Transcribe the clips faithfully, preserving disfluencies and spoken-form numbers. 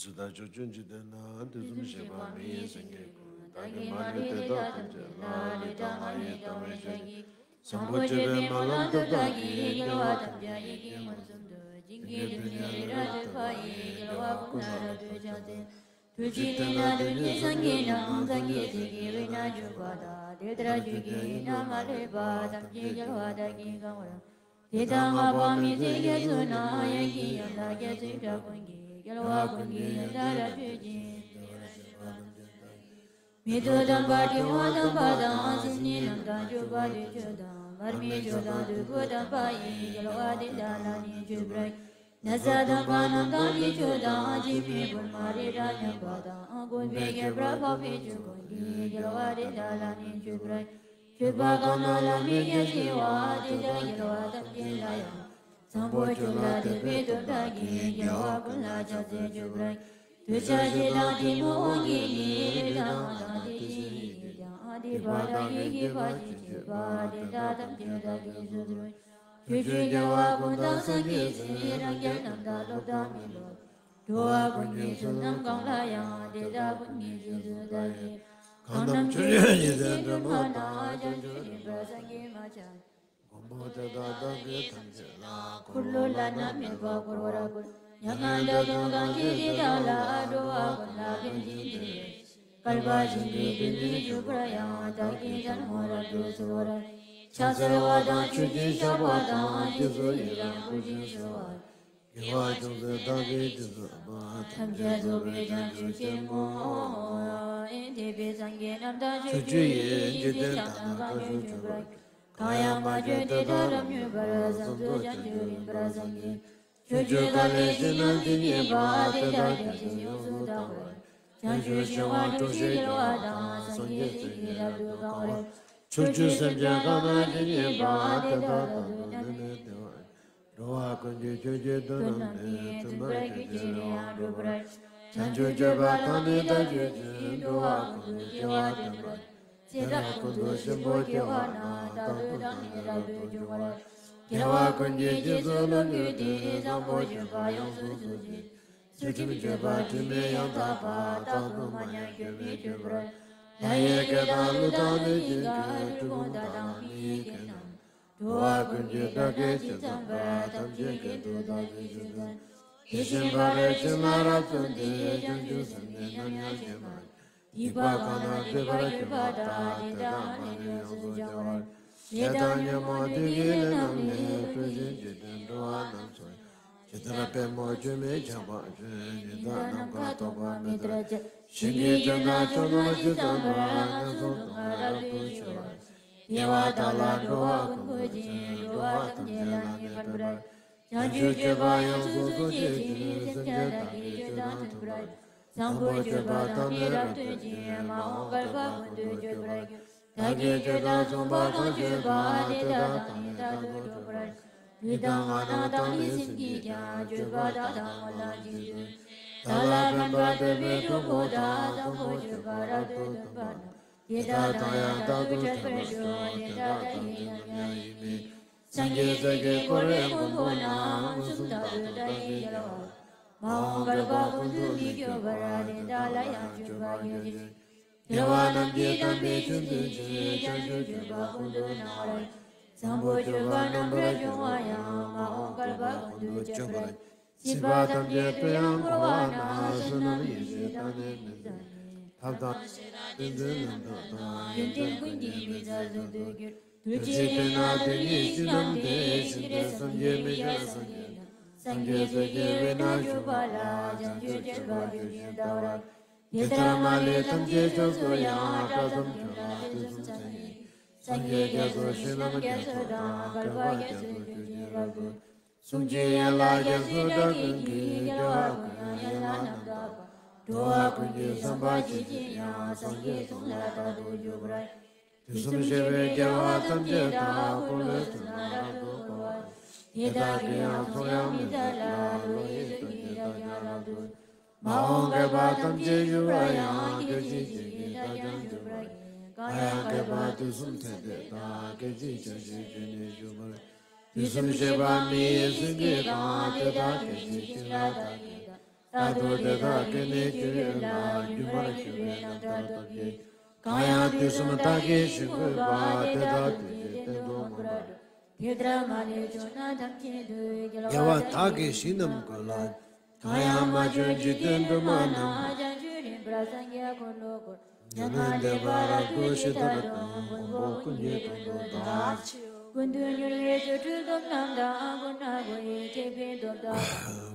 སུ་དག་ཕྱོགས་བཅུའི་འཇིག་རྟེན་ན། དུས་གསུམ་གཤེགས་པ་མི་ཡི་སེང་གེ་ཀུན། བདག་གིས་མ་ལུས་དེ་དག་ཐམས་ཅད་ལ། ལུས་དང་ངག་ཡིད་དང་བས་ཀྱང་ཡིད། བཟང་པོ་སྤྱོད་པའི་སྨོན་ལམ་བཏབ་བདག་གིས། དགེ་བ་ཐམས་ཅད་ཡིད་ཀྱིས་མངོན་སུམ་དུ། བྱིན་གྱིས་བརླབ་ནས་ཡི་རང་བསྐྱེད་པ་ཡི། རྒྱལ་བ་ཀུན་ལ་རབ་ཏུ་ཕྱག་འཚལ། ཐུགས་རྗེ་ལྟར་ན་དོན་གྱི་སངས་རྒྱས་རྣམས། སངས་རྒྱས་སྲས་ཀྱི་དབུས་ན་བཞུགས་པ་དག་དེ་ལྟར་ཆོས་ཀྱི་དབྱིངས་རྣམས་མ་ལུས་པ། ཐམས་ཅད་རྒྱལ་བ་དག་གིས་གང་བར། དེ་དག་བསྔགས་པ་མི་ཟད་རྒྱ་མཚོ་རྣམས། ཡང་ཀུན་དགའ་བོ་དག་ཀུན་གྱི། རྒྱལ་བ་ཀུན་གྱི་ཡང་དག་རབ་མཆོད་ཅིང་། མི་སྡུག་དམ་པ་དྲི་མ་དམ་པ་དང་། སེམས་ཉིད་ལམ་དང་སྤྱོད་པ་ལུས་མཆོག་དང་། མར་མེ་མཆོག་དང་བདུག་སྤོས་དམ་པ་ཡིས། རྒྱལ་བ་དེ་དག་ལ་ནི་མཆོད་པར། ན་བཟའ་དམ་པ་རྣམས་དང་ནི་མཆོག་དང་། སྤྱན་མིག་པུས་མོ་རེག་བྱ་མཉམ་པ་དང་། ཀུན་ཕན་མཁྱེན་པ་འཕགས་པའི་ཆོས་ཀུན་གྱི། རྒྱལ་བ་དེ་དག་ལ་ནི་མཆོད་པར། མཆོད་པ་གང་རྣམས་བླ་མེད་རྒྱ་ཆེ་བ། དེ་དག་རྒྱལ་བ་ཐམས་ཅད་ལ་ཡང་། བཟང་པོ་སྤྱོད་ལ་དད་པའི་སྟོབས་དག་གིས། རྒྱལ་བ་ཀུན་ལ་ཕྱག་འཚལ་མཆོད་པར། འདོད་ཆགས་ཞེ་སྡང་གཏི་མུག་དབང་གིས་ནི། ལུས་དང་ངག་དང་དེ་བཞིན་ཡིད་ཀྱང་། སྡིག་པ་དག་གིས་བགེགས་བར་ཆད་བྱེད་པ། དེ་དག་ཐམས་ཅད་བདག་གིས་སོ་སོར་བྱས། ཕྱོགས་བཅུའི་རྒྱལ་བ་ཀུན་དང་སངས་རྒྱས་སྲས། རང་རྒྱལ་རྣམས་དང་སློབ་དང་མི་སློབ། འགྲོ་བ་ཀུན་གྱི་ཚུལ་རྣམས་གང་ལ་ཡང་། དེ་དག་ཀུན་གྱི་རྗེས་སུ་བདག་བསྔོ། གང་རྣམས་ཆོས་ཀྱི་ཡེ་ཤེས་སྒྲོན་མ་དང་། བྱང་ཆུབ་སེམས་དཔའ་སངས་རྒྱས་མ་ཆགས། མགོན་པོ་དེ་དག་བདག་གིས་ཐམས་ཅད་ལ། འཁོར་ལོ་བླ་ན་མེད་པ་བསྐོར་བར་བསྐུལ། མྱ་ངན་འདའ་སྟོན་གང་བྱེད་དེ་དག་ལ། འགྲོ་བ་ཀུན་ལ་ཕན་ཞིང་བདེ་བའི། བསྐལ་པ་བཞིན་གྱི་དུས་ནི་འཇུག་པར་ཡང་། བདག་གིས་ཕྱག་རྨོངས་རབ་ཏུ་སེལ་བར། ཕྱག་འཚལ་བ་དང་ཆོས་ཀྱི་ཞགས་པ་དང་། རྗེས་སུ་ཡི་རང་བསྐུལ་ཞིང་གསོལ་བ། དགེ་བ་ཅུང་ཟད་བདག་གིས་ཅི་བསགས་པ། ཐམས་ཅད་རྫོགས་པའི་བྱང་ཆུབ་ཆེན་མོ། འདས་པའི་སངས་རྒྱས་རྣམས་དང་ཕྱོགས་བཅུའི་ཡི། འཇིག་རྟེན་དག་ན་གང་བྱོན་བྱོན་པ། གང་ཡང་མ་བྱོན་དེ་དག་རབ་མྱུར་བར། བསམ་རྫོགས་བྱང་ཆུབ་རིམ་པར་སངས་རྒྱས། ཕྱོགས་བཅུ་ག་ལས་ཕྱིན་རྣམས་ཇི་སྙེད་པ། དེ་དག་ཀྱང་ཕྱིར་ཡོངས་སུ་དག་པར། བྱང་ཆུབ་ཤིང་དབང་སྤྲོ་བྱེད་རྒྱལ་བ་དང་། སངས་རྒྱས་སྲས་ཀྱིས་རབ་ཏུ་གང་བར། ཕྱོགས་བཅུའི་སེམས་ཅན་གང་རྣམས་ཇི་སྙེད་པ། དེ་དག་རྟག་ཏུ་བདག་ནི་བདེ་བར། འགྲོ་བ་ཀུན་གྱི་ཆོས་ཀྱི་དོན་རྣམས་ནི། མཐུན་པར་གྱུར་ཅིང་རེ་བ་འགྲུབ་པར། བྱང་ཆུབ་སྤྱོད་པ་དག་ནི་བདག་སྤྱོད་ཅིང་། འགྲོ་བ་ཀུན་ཏུ་སྐྱེ་བ་སྟོན་པར། ཚེ་རབས་ཀུན་ཏུ་གཤིན་པོ་སྐྱེ་བ་ན། རྟག་ཏུ་བདག་ནི་རབ་ཏུ་འབྱུང་བར། རྒྱལ་བ་ཀུན་གྱི་རྗེས་སུ་བློ་མོས་ཏེ། བཟང་པོ་སྤྱོད་པ་ཡོངས་སུ་རྫོགས་ཤིང་། ཚུལ་ཁྲིམས་སྤྱོད་པ་དྲི་མེད་ཡང་དག་པ། རྟག་ཏུ་མ་ཉམས་སྐྱོན་མེད་སྤྱོད་པར། ལྷ་ཡི་སྐད་དང་ཀླུ་དང་གནོད་སྦྱིན་སྐད། གྲུལ་བུམ་དག་དང་མི་ཡི་སྐད་རྣམས། འགྲོ་བ་ཀུན་གྱི་བདག་གིས་ཇི་ཙམ་པར། ཐམས་ཅད་སྐད་དུ་བདག་གིས་ཆོས་སྟོན། དེ་བཞིན་ཕ་རོལ་ཕྱིན་ལ་རབ་བརྩོན་ཏེ། བྱང་ཆུབ་སེམས་ནི་ཉམས་ཡང་བསྐྱེད་མ་ཆག་སྡིག་པ་གང་རྣམས་སྒྲིབ་པར་གྱུར་པ་དག་དེ་དག་མ་ལུས་ཡོངས་སུ་བྱང་བར། ཞེ་སྡང་ཉོན་མོངས་བདུད་ཀྱི་ལས་རྣམས་ལས། གྲོལ་ཞིང་འཇིག་རྟེན་འགྲོ་བ་རྣམས་སུ། ཇི་ལྟར་པདྨོ་ཆུ་མིག་ཆགས་པ་བཞིན། ཉི་ཟླ་ནམ་མཁར་ཐོགས་པ་མེ་ལྟར་འཆར། ཞིང་གི་ལྗོན་ནག་ཕྱོགས་རྣམས་ཇི་ཙམ་པར། ངན་སོང་དུ་མ་རབ་ཏུ་ཤོར་བ། སྐྱེ་བ་དག་ལ་འགྲོ་བ་ཀུན་འགོད་ཅིང་། འགྲོ་བ་ཐམས་ཅད་ལ་ནི་ཕན་པར། བྱང་ཆུབ་སྤྱོད་པ་ཡོངས་སུ་རྫོགས་བྱེད་ཅིང་། སེམས་ཅན་དག་གི་ཆོས་དང་མཐུན་པར། བཟང་པོ་སྤྱོད་པ་དག་ནི་རབ་སྤྱོད་ཅིང་། མ་འོངས་བསྐལ་པ་ཀུན་ཏུ་སྤྱོད་པར་འགྱུར། བདག་གིས་ཆོས་དང་མཚུངས་པ་གང་བྱས་པ། དེ་དག་དང་ནི་རྟག་ཏུ་འགྲོགས་པར། ལུས་དང་ངག་དང་དང་ནི་སེམས་ཀྱིས་ཀྱང་། སྤྱོད་པ་དག་དང་སྨོན་ལམ་གྱིས་བསྡུས། བདག་ལ་ཕན་པ་དད་པའི་གྲོགས་པོ་དག་བཟང་པོ་སྤྱོད་པ་རབ་ཏུ་སྟོན་པ་རྣམས། དེ་དག་དང་ཡང་དག་ཏུ་འཕྲད་པར་ཤོག་དེ་དག་དག་ནི་ནམ་ཡང་ཡིད་མི། སངས་རྒྱས་སྲས་ཀྱིས་བསྐོར་བའི་མགོན་པོ་རྣམས། མངོན་སུམ་རྟག་ཏུ་བདག་གི་རྒྱལ་བ། མ་འོངས་བསྐལ་པ་ཀུན་ཏུ་མི་སྐྱོ་བར། དེ་དག་ལ་ཡང་མཆོད་པར་འགྱུར་ཞིང་། རྒྱལ་བ་རྣམས་ཀྱི་དམ་པའི་ཆོས་འདུལ་ཕྱིར། བྱང་ཆུབ་སྤྱོད་པ་ཀུན་ཏུ་སྣང་བར། བཟང་པོ་སྤྱོད་པ་རྣམ་པར་སྦྱོང་བ་ཡང་། མ་འོངས་བསྐལ་པ་ཀུན་ཏུ་སྤྱོད་པར། སྲིད་པ་ཐམས་ཅད་དུ་ཡང་འཁོར་བ་ན། བསོད་ནམས་ཡེ་ཤེས་དང་ནི་མི་འབྱུང་བའི། ཐབས་དང་ཤེས་རབ་ཏིང་འཛིན་རྣམ་དག་དང་། ཡོན་ཏན་ཀུན་གྱི་མི་ཟད་གཟུགས་སུ་གྱུར། ཐུགས་རྗེ་ལྡན་ན་དོན་གཉིས་ཅི་རྣམས་ཏེ། ཤེས་འདོད་སེམས་བསྐྱེད་མི་སྐྱོ་སངས་རྒྱས་དང་། སངས་རྒྱས་སྲས་ཀྱི་དབུས་ན་བཞུགས་པ་ལ། བྱང་ཆུབ་སྤྱོད་པ་ཇི་བཞིན་བལྟ་བར། དེ་ལྟར་མ་ལུས་ཐམས་ཅད་ཕྱོགས་སུ་ཡང་། སྐལ་བཟང་ཁྱོད་ལ་དུས་གསུམ་མཚན་ཉིད། སངས་རྒྱས་རྒྱ་མཚོ་བསོད་ནམས་རྒྱ་མཚོ་དང་། བསྐལ་པ་རྒྱ་མཚོ་ཆུ་སྲིན་རབ་ཏུ། གསུང་གཅིག་ཡན་ལག་རྒྱ་མཚོའི་སྒྲ་ཀུན་གྱིས། རྒྱལ་བ་ཀུན་དབྱངས་ཡན་ལག་རྣམ་དག་པ། འགྲོ་བ་ཀུན་གྱི་བསམ་པ་ཇི་བཞིན་དབྱངས། སངས་རྒྱས་གསུང་ལ་རྟག་ཏུ་འཇུག་པར། དུས་གསུམ་གཤེགས་པའི་རྒྱལ་བ་ཐམས་ཅད་དག་འཁོར་ལོའི་ཚུལ་རྣམས་རབ་ཏུ་བསྐོར་བ་ཡི། དེ་དག་གི་ཡང་ཚོགས་ཡང་མི་ཟད་ལ། བློ་ཡི་དོན་གྱི་བདག་ཀྱང་རབ་ཏུ། མ་འོངས་བསྐལ་པ་ཐམས་ཅད་ཡུལ་བ་ཡང་། སྐད་ཅིག་གཅིག་གིས་བདག་ཀྱང་འཇུག་པར་བགྱི། གང་ཡང་བསྐལ་པ་དུས་གསུམ་ཚད་དེ་དག་སྐད་ཅིག་ཆར་ཅིག་བརྗོད་ནས་འཇུག་པར། དུས་གསུམ་གཤེགས་པ་མི་ཡི་སེང་གེ་གང་། དེ་དག་སྐད་ཅིག་གཅིག་ལ་བདག་གིས་བལྟ། རྟག་ཏུ་དེ་དག་སྐྱེ་གནས་ཀྱི་ཡུལ་ལ་རྒྱུན་པར་ཞུགས་པའི་རྣམ་ཐར་སྟོབས་ཀྱིས། གང་ཡང་དུས་གསུམ་བདག་གིས་ཞིང་བཀོད་པ། དེ་དག་དུས་ཀྱི་སྟེང་དུ་མངོན་པར། དེ་ལྟར་མ་ལུས་བྱུང་ན་ཐམས་ཅད་དུས། རྒྱལ་བ་དག་གིས་ཞིང་རྣམས་བཀོད་ལ། གང་ཡང་མ་བྱོན་འཇིག་རྟེན་སྒྲོན་མ་རྣམས། བྱང་ཆུབ་རིམ་པར་སངས་རྒྱས་འཁོར་ལོ་བསྐོར། ཉོན་མོངས་འདོད་པ་རབ་ཏུ་ཞི་ཐབས་དང་། ཕུང་པོ་ཀུན་གྱི་དོན་དུ་བདག་ཀུན་ཏུ་མྱུར་བའི་རྫུ་འཕྲུལ་སྟོབས་རྣམས་དང་། ཀུན་ནས་སྒོ་ཡི་ཐེག་པའི་སྟོབས་དང་།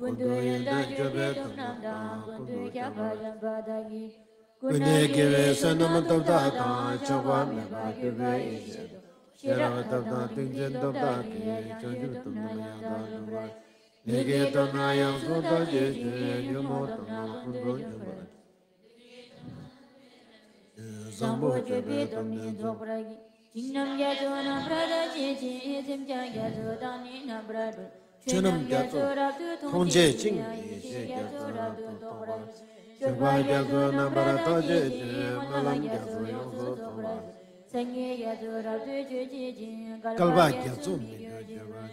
ཀུན་ཏུ་ཡོན་ཏན་སྤྱོད་པའི་སྟོབས་རྣམས་དང་། ཀུན་ཏུ་ཁྱབ་པ་ཡོན་པོ་དག་གིས། ཀུན་ནས་དགེ་བའི་བསོད་ནམས་སྟོབས་དག་དང་། ཆགས་པ་མེད་པར་གྱུར་པའི་ཡེ་ཤེས་དང་། ཤེས་རབ་སྟོབས་དང་ཏིང་འཛིན་སྟོབས་དག་གིས། བྱང་ཆུབ་སྟོབས་རྣམས་ཡང་དག་འགྲུབ་པར། ལས་ཀྱི་སྟོབས་རྣམས་ཡོངས་སུ་དག་བྱེད་ཅིང་། ཉོན་མོངས་སྟོབས་རྣམས་ཀུན་ཏུ་འཇོམས་པར། བཟང་པོ་སྤྱོད་པའི་སྟོབས་ནི་རྫོགས་པར་བགྱི། ཞིང་རྣམས་རྒྱ་མཚོ་རྣམ་པར་དག་བྱེད་ཅིང་། སེམས་ཅན་རྒྱ་མཚོ་དང་ནི་རྣམ་པར་གྲོལ། ཆོས་རྣམས་རྒྱ་མཚོ་མཐོང་བྱེད་ཅིང་། ཡེ་ཤེས་རྒྱ་མཚོ་རབ་ཏུ་རྟོགས་པར་བྱེད། སྤྱོད་པ་རྒྱ་མཚོ་རྣམ་པར་དག་བྱེད་ཅིང་། སྨོན་ལམ་རྒྱ་མཚོ་ཡོངས་སུ་རྫོགས་པར་བྱེད། སངས་རྒྱས་རྒྱ་མཚོ་རབ་ཏུ་སྤྱོད་བྱེད་ཅིང་། བསྐལ་པ་རྒྱ་མཚོ་མི་འགྱུར་གྱུར་པར།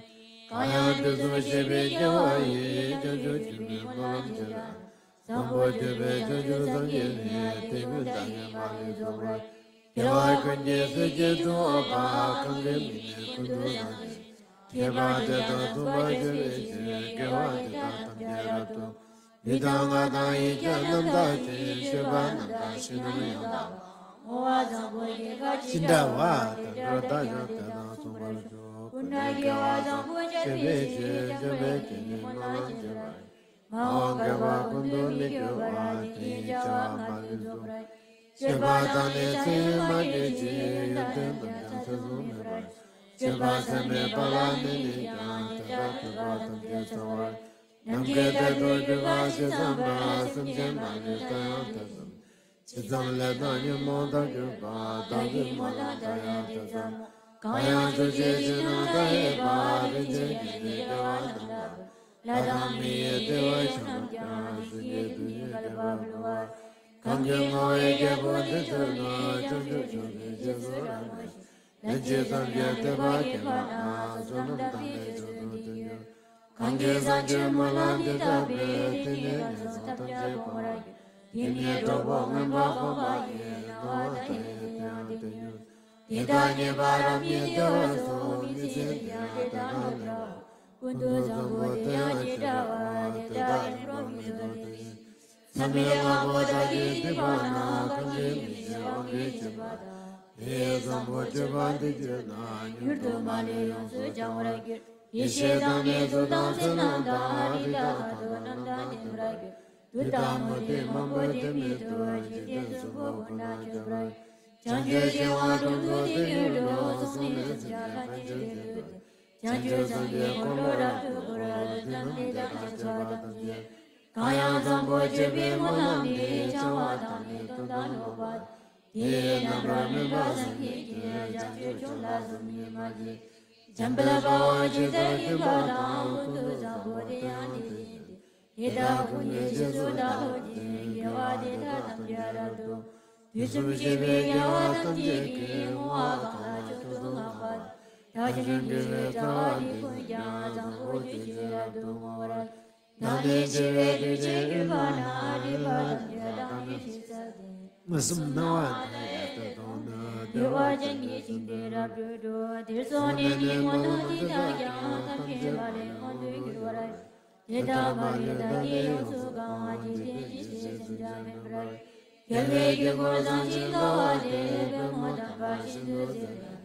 གང་ཡང་དུས་གསུམ་གཤེགས་པའི་རྒྱལ་བ་ཡིས། བྱང་ཆུབ་སྤྱོད་པའི་སྨོན་ལམ་བྱེད་པ། བཟང་པོ་སྤྱོད་པའི་བྱང་ཆུབ་སངས་རྒྱས་ནི། དེ་ཀུན་བདག་གིས་མ་ལུས་རྫོགས་པར། རྒྱལ་བ་ཀུན་གྱི་སྲས་ཀྱི་གཙོ་བོ་པ། གང་གི་མིང་ནི་ཀུན་ཏུ་བཟང་ཞིང་། མཁས་པ་དེ་དག་མཚུངས་པར་སྤྱོད་པའི་ཕྱིར། དགེ་བ་འདི་དག་ཐམས་ཅད་རབ་ཏུ། ལུས་དང་ངག་དང་ཡིད་ཀྱང་རྣམ་དག་ཅིང་། སྤྱོད་པ་རྣམ་དག་བཞིན་ནམ་ཡང་དག་པ། བསྔོ་བ་བཟང་པོ་ཞིང་ཁ་ཅིག་འདྲ་བ། དེ་འདྲ་བདག་ཀྱང་དེ་དག་མཚུངས་པར་སྤྱོད། ཀུན་ནས་དགེ་བ་བཟང་པོ་སྤྱད་པའི་ཕྱིར། འཇམ་དཔལ་དེ་ཉིད་སྨོན་ལམ་བྱེད་པ་ཡིས། མ་འོངས་བསྐལ་པ་ཀུན་ཏུ་མི་སྐྱེ་བར། དེ་ཡི་བྱ་བ་མ་ལུས་རྫོགས་པར། སྤྱོད་པ་དང་ནི་ཚེ་ཡི་མ་སྐྱེས་ཀྱི། ཡོན་ཏན་དམ་ཀྱང་ཚེ་བཟུང་མེད་པར། སྤྱོད་པ་ཟད་མེད་པ་ལ་གནས་ནས་ཀྱང་། དེ་དག་ཐོས་པ་ཐམས་ཅད་གསལ་བར། ནམ་མཁའི་མཐས་གཏུགས་སྤྲུལ་པ་ཇི་ཙམ་པ། སེམས་ཅན་མ་ལུས་ལྟ་ཡང་དེ་ཙམ། ཇི་ཙམ་ལས་དང་ཉོན་མོངས་དག་གྱུར་པ། བདག་གིས་སྨོན་ལམ་བཏབ་ཡང་དེ་ཙམ། གང་ཡང་ཐུགས་བསྐྱེད་ཕྱི་ནང་མཐའ་ཡས་པ། རིན་ཆེན་གྱི་གནས་བདེ་བ་རྣམས་ལ། ལྷ་དང་མི་ཡི་བདེ་བ་རྣམས་ཀྱང་། གཟི་བརྗིད་རྡུལ་སྙེད་འཕེལ་བར་འགྲོ་བ། གང་གི་བསྔོ་བའི་རྒྱལ་པོ་འདི་ཐོས་ན། བྱང་ཆུབ་མཆོག་གི་རྗེས་སུ་རབ་འགྲོ་ཞིང་། ལན་ཅིག་ཐམས་ཅད་བསྟོད་པ་བགྱིས་པ་ན། བསོད་ནམས་དམ་པའི་མཆོག་ཏུ་ཐལ་འགྱུར། གང་གིས་བཟང་སྤྱོད་སྨོན་ལམ་འདི་བཏབ་པས། དེ་ནི་ངན་སོང་ཐམས་ཅད་སྤོང་བར་འགྱུར། དེ་ནི་གྲོགས་པོ་མངོན་པར་སྤོང་བ་ཡིན། སྣང་བ་མཐའ་ཡས་དེ་ཡང་དེར་འགྱུར། དེ་དག་རྙེད་པ་རབ་རྙེད་བདེ་བ་སོགས། མི་ཚེ་འདི་ཡང་དེ་དང་མི་འབྲལ་བ། ཀུན་ཏུ་བཟང་པོ་དེ་ཡང་ཇི་འདྲ་བ། དེ་དག་རིམ་གྲོ་མི་ཚོགས་དེ་བཞིན། མཚམས་མེད་དབང་པོ་དག་གིས་བསྡུས་པ་ན། གང་གིས་མི་ཤེས་དབང་གིས་ཕྱིན་པ་དག་དེ་ཡི་བཟང་པོ་སྤྱོད་པ་འདི་བརྗོད་ན། མྱུར་དུ་མ་ལུས་ཡོངས་སུ་བྱང་བར་འགྱུར། ཡེ་ཤེས་དང་ནི་གཟུགས་དང་ཚེ་རྣམས་དང་། རིགས་དང་ཁ་དོག་རྣམས་དང་ལྡན་པར་འགྱུར། བདུད་དང་མུ་སྟེགས་མང་པོ་དེ་མི་ཐུབ། འཇིག་རྟེན་གསུམ་པོ་ཀུན་ནས་ཁྱབ་པར། བྱང་ཆུབ་ཤིང་དབང་དྲུང་དུ་དེ་ཡོད་འགྲོ། གསུང་ནས་སེམས་ཅན་ཐམས་ཅད་དེ་ཐོས་ཏེ། བྱང་ཆུབ་སངས་རྒྱས་འཁོར་ལོ་རབ་ཏུ་བསྐོར། དེ་རྣམས་ལས་བདག་ཅག་སྤྱད་པ་ཐམས་ཅད། གང་ཡང་བཟང་པོ་སྤྱོད་པའི་སྨོན་ལམ་འདི། བྱ་བ་དང་ནི་དོན་དམ་ལོག་པ། དེ་ཡི་རྣམ་པར་སྨིན་པ་སངས་རྒྱས་ཀྱི། བྱང་ཆུབ་མཆོག་ལ་གཟུགས་ནི་མ་མཆིས། འཇམ་དཔལ་དཔའ་བོས་ཇི་ལྟར་མཁྱེན་པ་དང་། ཀུན་ཏུ་བཟང་པོ་དེ་ཡང་དེ་བཞིན་ཏེ། དེ་དག་ཀུན་གྱི་རྗེས་སུ་བདག་སློབ་ཅིང་། དགེ་བ་འདི་དག་ཐམས་ཅད་རབ་ཏུ། དུས་གསུམ་གཤེགས་པའི་རྒྱལ་བ་ཐམས་ཅད་ཀྱིས། བསྔོ་བ་གང་ལ་མཆོག་ཏུ་བསྔགས་པ། བདག་གཞན་དགེ་བའི་རྩ་བ་འདི་ཀུན་ཀྱང་། བཟང་པོ་སྤྱོད་ཕྱིར་རབ་ཏུ་བསྔོ་བར་བྱ། བདག་ནི་འཆི་བའི་དུས་ཀྱི་དབུས་མ་ན། སྒྲིབ་པ་ཐམས་ཅད་བདག་མེད་ཞིང་ས་སྟེང་། མངོན་སུམ་སྣང་བ་མཐའ་ཡས་ཏེ་མཐོང་ནས། བདེ་བ་ཅན་གྱི་ཞིང་དེར་རབ་ཏུ་འགྲོ། དེར་སོང་ནས་ནི་སྨོན་ལམ་འདི་དག་ཀྱང་། ཐམས་ཅད་མ་ལུས་དབང་དུ་འགྱུར་བར་འགྱུར། དེ་དག་མ་ལུས་བདག་གིས་ཡོངས་སུ་བཀང་། འཇིག་རྟེན་གྱི་སྤྱན་ཟུམ་ཀྱང་མིན་པར། རྒྱལ་བའི་དཀྱིལ་འཁོར་བཟང་ཞིང་དགའ་བ་དེར། པདྨོ་དམ་པ་ཤིན་ཏུ་མཛེས་པ་ནི།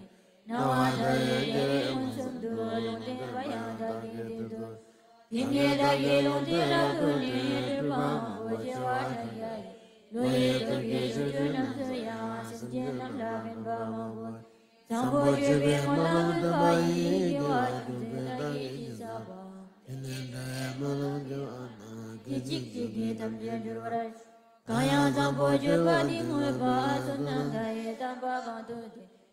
སྣང་བ་མཐའ་ཡས་རྒྱལ་བས་མངོན་སུམ་དུ། ལུང་བསྟན་པ་ཡང་བདག་གི་སྟེང་དུ། དེ་ནས་བདག་གིས་ལུང་བསྟན་རབ་ཐོབ་ནས། སྤྲུལ་པ་མང་པོ་བྱེ་བ་ཕྲག་བརྒྱ་ཡིས། བློ་ཡི་ཐུགས་ཀྱི་ཕྱོགས་བཅུ་རྣམས་སུ་ཡང་། སེམས་ཅན་རྣམས་ལ་སྨན་པ་མང་པོ། བཟང་པོ་སྤྱོད་པའི་སྨོན་ལམ་སྟོན་པ་ཡིས། དགེ་བ་ཀུན་ཀུན་བདག་གིས་ཅི་བསགས་པ། དེ་ནི་བདག་གི་སྨོན་ལམ་བརྗོད་པ་ན། སྐད་ཅིག་གཅིག་གིས་ཐམས་ཅད་འགྲོ་བར་ཤོག། གང་ཡང་བཟང་པོ་སྤྱོད་པ་འདི་བསྔོས་པ། བསོད་ནམས་མཐའ་ཡས་དམ་པ་གང་ཐོབ་དེས།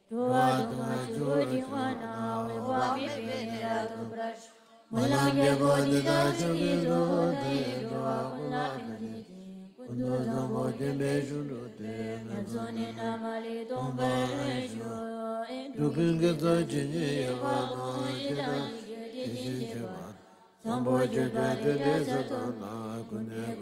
འགྲོ་བ་སྡུག་བསྔལ་ཆུ་བོར་བྱིང་བ་ན། འོད་དཔག་མེད་པའི་གནས་རབ་ཐོབ་པར་ཤོག། སྨོན་ལམ་རྒྱལ་པོ་འདི་དག་ཕྱོགས་ཀུན་ཏུ། མཐའ་ཡས་འགྲོ་བ་ཀུན་ལ་ཕན་བྱེད་ཅིང་། ཀུན་ཏུ་བཟང་པོ་བརྒྱན་པའི་ཞིང་དུ་སྟེ། ངན་སོང་གནས་རྣམས་མ་ལུས་སྟོངས་པར་ཤོག། འགྲོ་ཀུན་དགེ་ཚོགས་ཇི་སྙེད་ཡོད་པ་དང་། བྱས་དང་མི་བྱས་དེ་བཞིན་གཤེགས་པ། དང་པོ་བརྗོད་པ་དེ་འདྲའི་ས་དོན་ལ་ཀུན་ནས་